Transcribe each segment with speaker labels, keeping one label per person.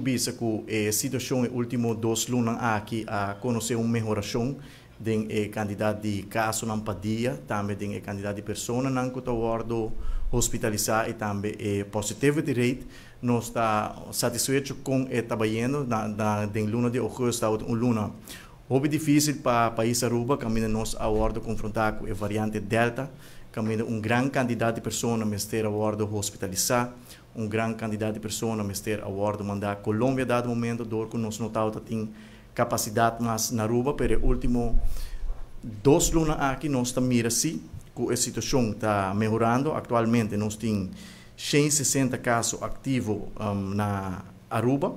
Speaker 1: bisa ku e situashon e último 2 lunanan aki a konosé un mehorashon den e kantidat di kasonan pa dia, tambe den e kantidat di personanan ku ta wòrdu hospitalisá i tambe e positivity rate. Nos ta satisfecho ku e ta bayendo na den luna di ougùstùs, un luna hopi difísil pa pais Aruba, kaminda nos a wòrdu konfrontá ku e variante Delta, kaminda un gran kantidat di persona mester a wòrdu hospitalisá, un gran kantidat di persona mester a wòrdu mandá Colombia dado momento, dor ku nos no tin kapasidat mas na Aruba. Pero último 2 luna aki nos ta mira si ku e situashon ta mehorando. Aktualmente nos tin 160 kaso aktivo na Aruba.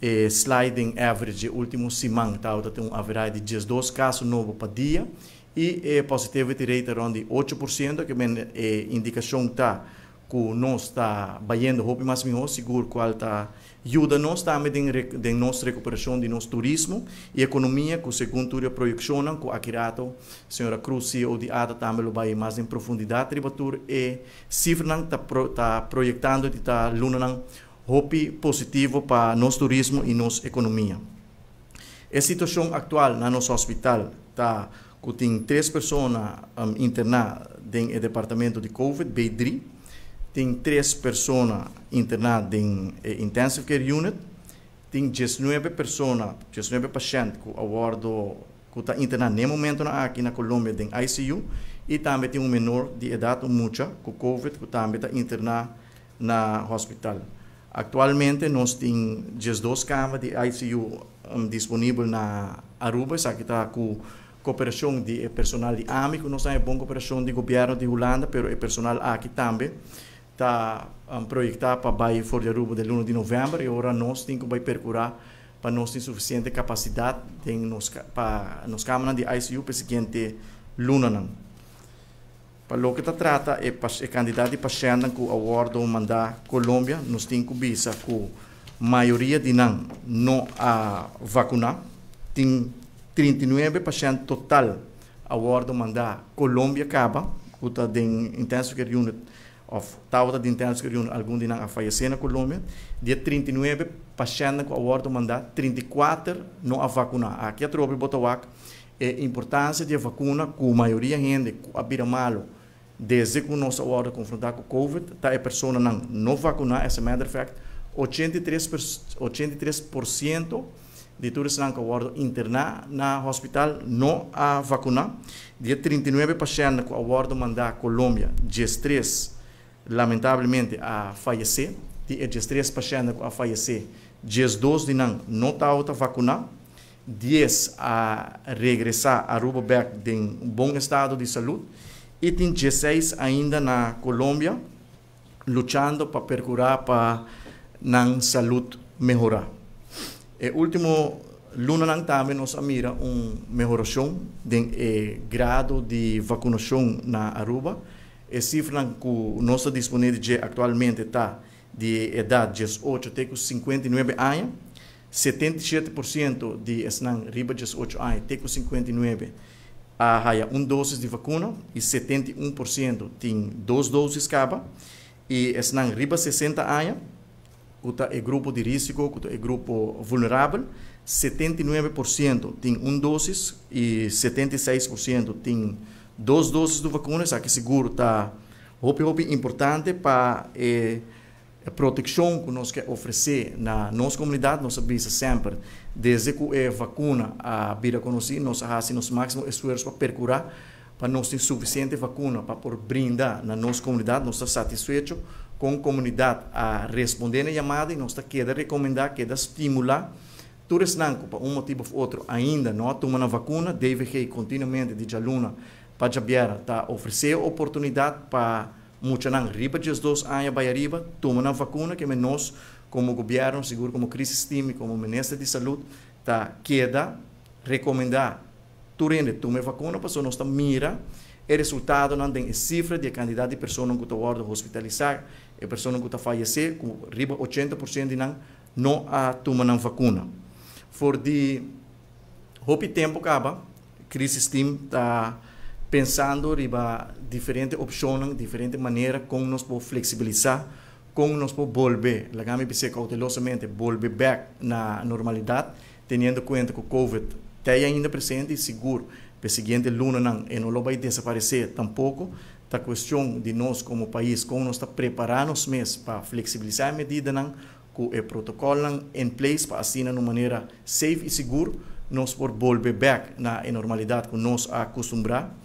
Speaker 1: E sliding average último siman ta un average di 12 kaso nobo pa dia i e positivity rate rònt di 8%, ke men e indikashon ta ku nos ta bayendo hopi mas mihó, sigur kual ta yuda nos tambe den nos rekuperashon di nos turismo i ekonomia, ku segun tur proyekshon ku aki rato señora Cruz, CEO di ATA, tambe lo bai mas den profundidat riba tur e sifranan, ta proyektando di ta lunanan hopi positivo pa nos turismo i nos ekonomia. E situashon aktual na nos hospital ta ku tin tres persona interná den departamento di COVID, B3, tin tres persona interná den intensive care unit, tin 19 persona, 19 pashènt ku a wòrdu ku ta interná na momento aki na Colombia den ICU i tambe tin un menor di edat, un mucha ku COVID, ku tambe ta interná na hospital. Aktualmente nos tin 12 kama di ICU disponibel na Aruba. Esaki ta ku kooperashon di personal di AMI, ku nos tin bon kooperashon di gobièrnu di Hulanda, pero e personal aki tambe ta proyektá pa bai for di Aruba den luna di novèmber i ora nos tin ku bai perkurá pa nos tin sufisiente kapasidat den nos pa nos kama di ICU pa e siguiente lunanan. Pa loke ta trata e kantidat di pashènt ku a wòrdu mandá Colombia, nos tin ku bisa ku mayoria di nan no a vakuná. Tin 39 pashènt total a wòrdu mandá Colombia kaba, ku ta den intensive care unit òf tabata den intensive care unit, algun di nan a fayesé na Colombia. Di 39 pashènt ku a wòrdu mandá, 34 no a vakuná. Aki atrobe bo ta wak e importansia di vakuna, ku mayoria hende a bira malu desde ku nos a wòrdu konfrontá ku COVID, ta e personanan no vakuná. As a matter of fact, 83% di tur esnan ku a wòrdu interná na hospital no a vakuná. Di 39 pashènt ku a wòrdu mandá Colombia, 13 lamentablemente a fayesé. Di 13 pashènt ku a fayesé, 12 di nan no tabata vakuná, 10 a regresá Aruba bèk den bon estado di salú i tin 16 ainda na Colombia luchando pa perkurá pa nan salú mehorá. E último lunanan tambe nos a mira un mehorashon den e grado di vakunashon na Aruba. E sifra ku nos ta disponé di aktualmente ta di edat 18 te 59 aña. 77% di esnan riba 18 aña te 59 a haya un dosis di vakuna i 71% tin dos dosis kaba, i esnan riba 60 aña, ku ta e grupo di rísiko, ku ta e grupo vulnerabel, 79% tin un dosis i 76% tin dos dosis di vakuna. Esaki sigur ta hopi hopi importante pa e protekshon ku nos ke ofresé na nos komunidat. Nos a bisa semper, desde ku e vakuna a bira konosí, nos a hasi nos máksimo esfuerso pa perkurá pa nos tin sufisiente vakuna pa por brinda na nos komunidat. Nos ta satisfecho ku e komunidat a respondé na e yamada i nos ta keda rekomendá, keda stimulá tur esnan ku pa un motibu òf otro ainda no a tuma e vakuna. DVG kontinuamente di djaluna pa djabièrnè ta ofresé oportunidat pa muchanan riba 12 aña bai ariba tuma e vakuna, ke nos komo gobièrnu, sigur komo crisis team, komo minister di salú, ta keda rekomendá tur hende tuma e vakuna, pasobra nos ta mira e resultadonan den e sifra di kantidat di persona ku ta wòrdu hospitalisá, e persona ku ta fayesé, ku riba 80% di nan no a tuma e vakuna. For di hopi tempu kaba, crisis team ta pensando riba diferente opshon, diferente manera kon nos por fleksibilisá. Kon nos por bolbe, laga mi bisa koutelosamente, bolbe bèk na normalidat, teniendo kuenta ku COVID ta ainda presente i sigur e siguiente lunanan e no lo bai desaparesé tampoko. Ta kuestion di nos komo pais, kon nos ta prepará nos mes pa fleksibilisá e medidanan ku e protokòlnan in place pa asina na un manera safe i sigur nos por bolbe bèk na normalidat ku nos a kustumbrá.